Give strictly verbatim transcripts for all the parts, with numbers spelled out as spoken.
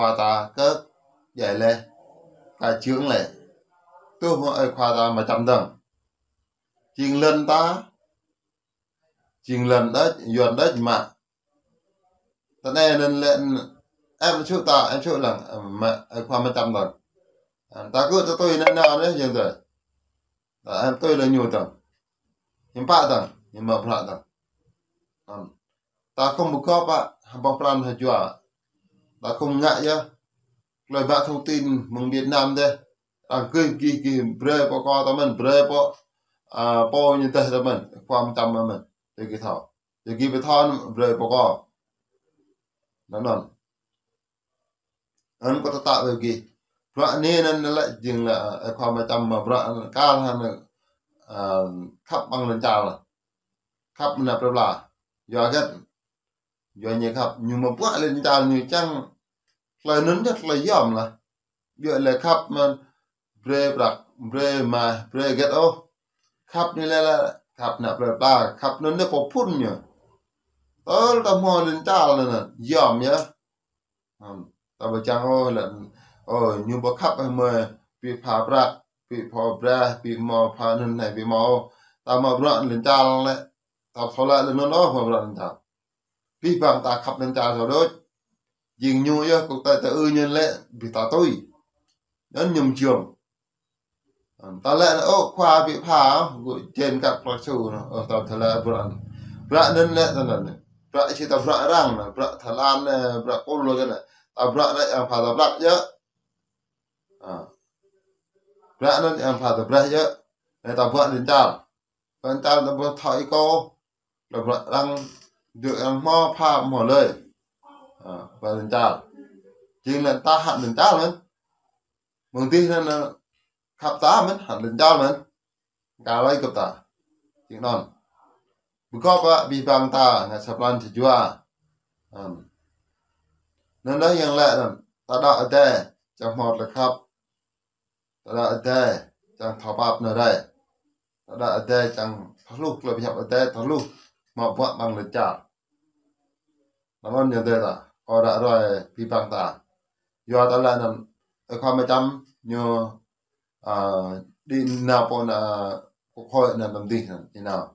khua ta kơ̆k djai laih, kơ jơ̆ng laih. Tui mơ̆ng ơi khua ta mơčăm dơ̆ng. Jing lŏn ta, jing lŏn đôč, yuan đôč mă. Tơ anai anŭn lĕ em čŭ ta, em čŭ lăng, em mă, ơi khua mơčăm dơ̆ng. Em ta kơ tơtui anai nao anai jing tơ. Ta em tui lĕ ñu dơ̆ng. Hiư̆m pă dơ̆ng, hiư̆m mă bruă dơ̆ng. Em. Ta khŏm bơgop ƀă, hơbôh pran hơjua. Ta khŏm ngă yơh. Tơlơi mă thông tin mơ̆ng Việt Nam dêh. Arăng gih gih gih brơi pô kơ ta mơ̆n, brơi pô, a, pô ñu dêh ta mơ̆n, khua mơčăm ta mơ̆n. Tơ gih thâo. Tơ gih ƀu thâo brơi pô kơ. Anŭn anŭn. Anŭn kâo tơtă brơi gih. Bruă anai anŭn lĕ jing lĕ, ơ, khua mơčăm mă bruă anŭn kal hăng, ơ, khăp ƀăng lŏn čar. Khăp mơnă plơi pla. Yua hơget? Yua ñu khăp, ñu mă bruă lŏn čar ñu čang tơlơi anŭn yơh tơlơi yom lah. Biă lĕ khăp mơ̆n brơi prăk, brơi mah, brơi hơget ôh. Khăp anai lĕ lĕ, khăp mơnă plơi pla, khăp anŭn anai pô phŭn ñu. Tơl ta hmâo lŏn čar anŭn, yom yơh. Hm, ta ƀu čang ôh lĕ, ơ, ñu ƀu khăp ôh mơ̆, pi pha prăk, pi pha brơi, pi mâo pha anŭn anai, pi mâo. Ta mă bruă lŏn čar lĕ, ta thâo lĕ lŏn anŭn ôh mă bruă lŏn čar. Abih bang ta khăp lŏn čar soh đôč. Jing ñu yơh kơ ta tơ ư ñu lĕ abih ta tui. Anŭn ñu mơjơ̆ng. Hm, ta lĕ, ơ, khua pi pha, gơ̆ jên kăk plak su anŭn. Ơ, ta thâo lĕ bruă anŭn. Bruă anŭn lĕ ta anŭn. Bruă či ta bruă arăng anŭn, bruă Thái Lan anŭn, bruă Pôl lŏn anŭn. Ta bruă anŭn yang pha ta prăk yơh. A. Bruă anŭn yang pha ta brơi yơh. Anai ta bruă lŏn čar. Lŏn čar ta ƀu thâo ih kâo. Lŏn bruă arăng, dŏ arăng hmâo pha hmâo lơi. A, bruă lŏn čar. Jing lĕ ta hăt lŏn čar mơ̆n. Mơ̆ng dih anŭn, ơ, khăp ta mơ̆n, hăt lŏn čar mơ̆n. Kơ lơi gơ̆p ta. Jing anŭn. Bơgop ƀă abih bang ta, ngă sa pran sa jua. Hm. Anŭn yơh yang lĕ anŭn. Ta đaŏ Adai, čang hmâo tơlơi khăp. Ta đaŏ Adai, čang thâo pap nao rai. Ta đaŏ Adai, čang thâo hluh tơlơi pơhiăp Adai, thâo hluh mă bruă ƀăng lŏn čar. Anŭn anŭn ñu dêh ta, kơ ră ruai abih bang ta. Yua ta lĕ anŭn, ơi khua mơčăm ñu, a, đĭ nao pơ anŭn, a, quốc hội anŭn tơm dih anŭn, ñu nao.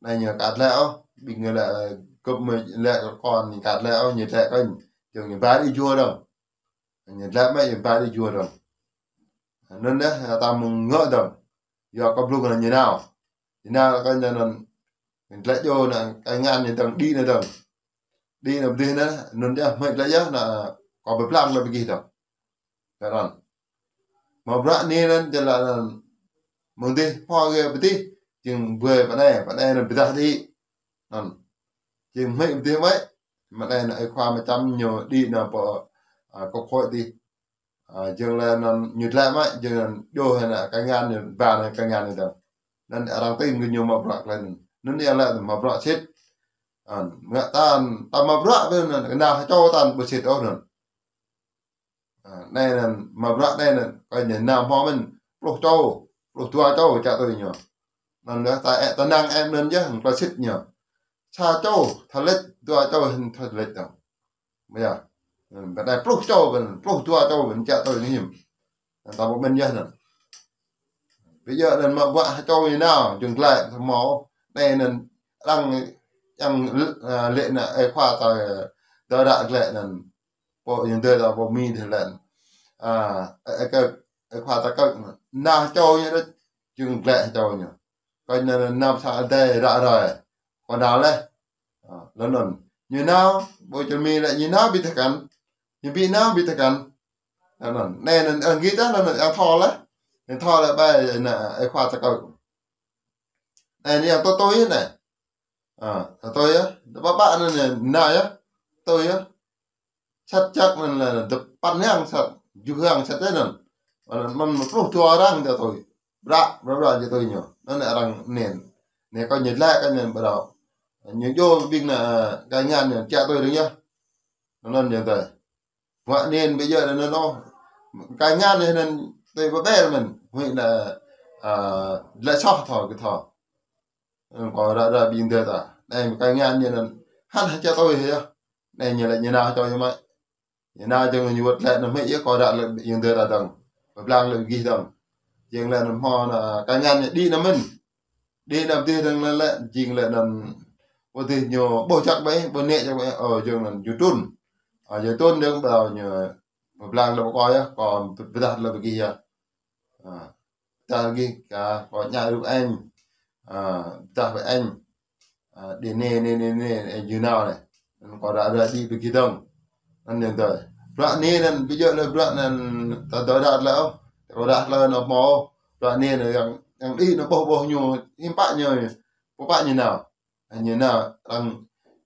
Anai ñu kat lĕ ôh, ƀing ñu lĕ, ơ, gơ̆p mơ̆ lĕ kơ kŏn ñu kat lĕ ôh, ñu lĕ kơ ñu. Jing ñu ba đĭ jua dơ̆ng. Ñu lĕ mă ñu ba đĭ jua dơ̆ng. Anŭn dêh, ta mơ̆ng ngă dơ̆ng. Yua kơ blung anŭn ñu nao. Ñu nao kơ ñu anŭn, ñu lĕ jua anŭn, kơ ngăn ñu dơ̆ng, đĭ ñu dơ̆ng. Đĭ ñu dih anŭn, anŭn dêh, mơ̆ lĕ yơh, anŭn, kơ ƀu plang lĕ ƀu gih dơ̆ng. Kơ anŭn. Mă bruă anai anŭn, jing lĕ anŭn, mơ̆ng dih, pho gơ̆ ƀu dih, jing brơi pơ anai, pơ anai anŭn ƀu dah đĭ. Anŭn. Jing mơ̆ ƀu dih mơ̆, mă anai anŭn, ơi khua mơčăm ñu đĭ nao pơ, a, quốc hội dih. A, jing lĕ anŭn ñu lĕ mă, jing anŭn jua hĭ anŭn kơ ngăn ñu, ba anŭn kơ ngăn ñu dơ̆ng. Anŭn arăng tĭng kơ ñu mă bruă tơlơi anŭn. Anŭn ñu lĕ mă bruă sĭt. Anŭn, ngă ta, ta mă bruă ƀơi anŭn, kơ nao hơčâo ta ƀu sĭt ôh anŭn. A, anai anŭn, mă bruă anai anŭn, kơ ñu nao hmâo mơ̆n, pluh čô, pluh dua čô čă tui ñu. Anŭn yơh, ta ĕ, ta năng ĕ anŭn yơh, tơlơi sĭt ñu. Sa čô, thâo lĕč, dua čô, thâo lĕč dơ̆ng. Ƀu yơh. Ƀơi anai pluh čô ƀơi anŭn, pluh dua čô ƀơi anŭn čă tui ñu hiư̆m. Ta ƀu mĭn yơh anŭn. Ƀu djơ̆ anŭn mă bruă hơčâo ñu nao, jing glaĭ hmâo. Anai anŭn arăng yang, a, lĕ anŭn ơi khua ta, ơ, dŏ ră glaĭ anŭn. Pô yang dêh ta pô Mi dêh lĕ. A, ơ, ơ, kơ, ơi khua ta kơ nao hơčâo ñu đôč, jing glaĭ hơčâo ñu. Kơ anŭn nao pơ sang adai ră ruai. Kơ nao laih. A, lŏn anŭn. Ñu nao, ƀơi čar Mi lĕ ñu nao ƀu tơkăn. Ñu ƀu nao ƀu tơkăn. Lŏn anŭn. Anai anŭn, arăng gih ta, lŏn anŭn, arăng thâo laih. Arăng thâo laih ƀơi anŭn, ơi khua ta kơ. Anai anŭn arăng tui tui anai. A, tui tui yơh. Ƀă ƀă anŭn anai, nao yơh. Tui tui yơh. Sat čăk anŭn lĕ, dua păn yang sat, tơjuh yang sat anŭn. Anŭn mơ̆n pluh dua arăng čă tui. Bruă, bruă, bruă čă tui ñu. Anŭn arăng anai. Anai kơ ñu lĕ kơ anŭn ƀu đaŏ. Ñu djru ƀing anŭn, a, kơ ngăn ñu čă tui dơ̆ng yơh. Anŭn ñu tui. Bruă anŭn ƀu djơ̆ anŭn ôh. Kơ ngăn ñu anŭn tui ƀu ƀel mơ̆n. Huĭ anŭn, a, lĕ soh thâo kơ thâo. Ơ, kơ ră ră ƀing dêh ta. Anai kơ ngăn ñu anŭn. Hăn hơčâo tui yơh. Anai ñu lĕ ñu nao hơčâo ñu mă. Ñu nao jing ñu wơ̆t lĕ anŭn hmư̆ yơh kâo ră lĕ jing tơdang. Pơblang lĕ gih dơ̆ng. Jing lĕ anŭn hmâo anŭn kơ ngăn ñu đĭ anŭn mơ̆n. Đĭ anŭn dih dơ̆ng lĕ lĕ jing lĕ anŭn pô dih ñu ƀuh čăk ƀai, ƀuh nĕ čăk ƀai, ơ, jing anŭn ñu trŭn. Ơ, ñu trŭn dơ̆ng ƀrâo ñu pơblang lĕ pơkŏ yơh, kâo pơdah lĕ pơgih yơh. Ơ, pơdah gih kơ kâo ñă rup eng. Ơ, pơdah ƀai eng. Ơ, đĭ nĕ, nĕ, nĕ, nĕ, ơ, ñu nao nĕ. Anŭn kâo ră ruai đĭ pơgih dơ̆ng. Anŭn ñu tơi. Bruă nĕ anŭn, ƀu djơ̆ lĕ bruă anŭn ta dŏ đăt lĕ ôh. Ta dŏ đăt lĕ anŭn hmâo ôh. Bruă nĕ anŭn yang, yang đĭ anŭn ƀuh, ƀuh ñu, hiư̆m pă ñu, pô pă ñu nao. Ñu nao, arăng,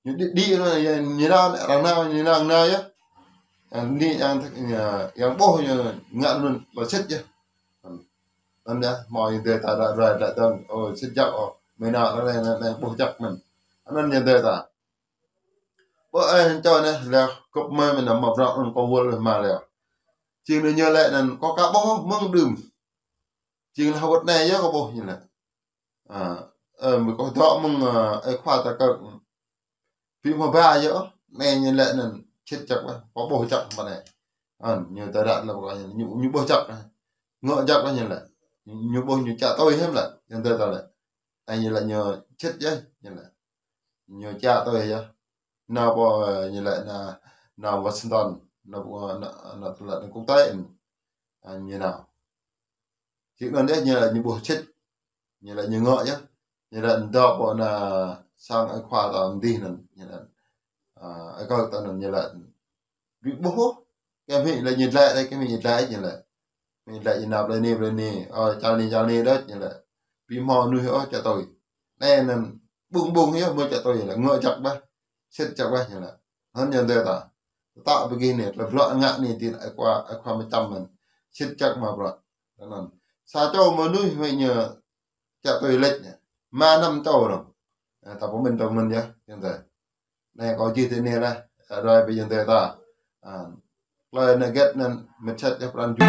ñu đĭ, đĭ anŭn, ñu nao, arăng nao, ñu nao, nao yơh. Yang đĭ, yang, yang ƀuh ñu ngă anŭn, lŏ sĭt yơh. Anŭn yơh, hmâo ñu tơi ta ră ruai đăt dơ̆ng, ơ, sĭt jăk, ơ, mơ̆ nao, arăng anai, anai, anai, ƀuh jăk mơ̆n. Anŭn ñu tơi ta. Ƀơi anŭn čô anai, lĕ kŭp mơi mơ̆n anŭn mă bruă anŭn kâo wơl mă lĕ. Jing anŭn ñu lĕ anŭn, kâo ka ƀuh mơ̆ng đưm. Jing lĕ hơwơ̆t anai yơh kâo ƀuh ñu lĕ. Ơ, ơ, mơ̆ kâo dŏ mơ̆ng, ơ, ơi khua ta kơ. Ƀu hmâo ba yơh, anai ñu lĕ anŭn sĭt jăk ƀai, kâo ƀuh jăk mơ̆n anai. Anŭn, ñu tơdah lĕ pơkŏ ñu, ñu, ñu ƀuh jăk. Ngă jăk ƀai ñu lĕ. Ñu, ñu ƀuh ñu čă tui hiư̆m lĕ, yang tơi ta lĕ. Anai ñu lĕ ñu sĭt yơh, ñu lĕ. Ñu čă tui yơh. Nao pơ, ơ, ñu lĕ nao, nao Washington, nao pơ, nao, nao tơlơi nao quốc tế. Ơ, ñu nao. Jing anŭn yơh ñu lĕ ñu ƀuh sĭt. Ñu lĕ ñu ngă yơh. Ñu lĕ dŏ pơ anŭn sang ơi khua ta mơ̆ng dih anŭn. Ñu lĕ, ơ, ơi kơ ta anŭn ñu lĕ. Ƀu ƀuh ôh. Kơ hmư̆ lĕ ñu dlai, kơ hmư̆ ñu dlai ñu lĕ. Hmư̆ lĕ ñu nao plơi anai, plơi anai. Ơ, čar anai, čar anai đôč ñu lĕ. Ƀu hmâo mơnuih ôh čă tui. Anai anŭn ƀơ̆ng ƀơ̆ng yơh mơ̆ čă tui ñu lĕ. Ngă jăk ƀai. Sĭt jăk ƀai ñu lĕ. Anŭn ñu tơi ta. Tơdah pơgih anai, tơlơi bruă ngă anai dih ơi khua, ơi khua mơčăm mơ̆n. Sĭt jăk mă bruă. Anŭn. Sa čô mơnuih hmư̆ ñu čă tui lĕ ñu. Mă năm čô dơ̆ng. Ơ, ta pơmĭn dơ̆ng mơ̆n yơh, yang tơi. Anai kâo čih tui anai lĕ, ơ, ruai ƀing yang tơi ta. Ơ, tơlơi anai gĕt anŭn mơčet yơh pran jua.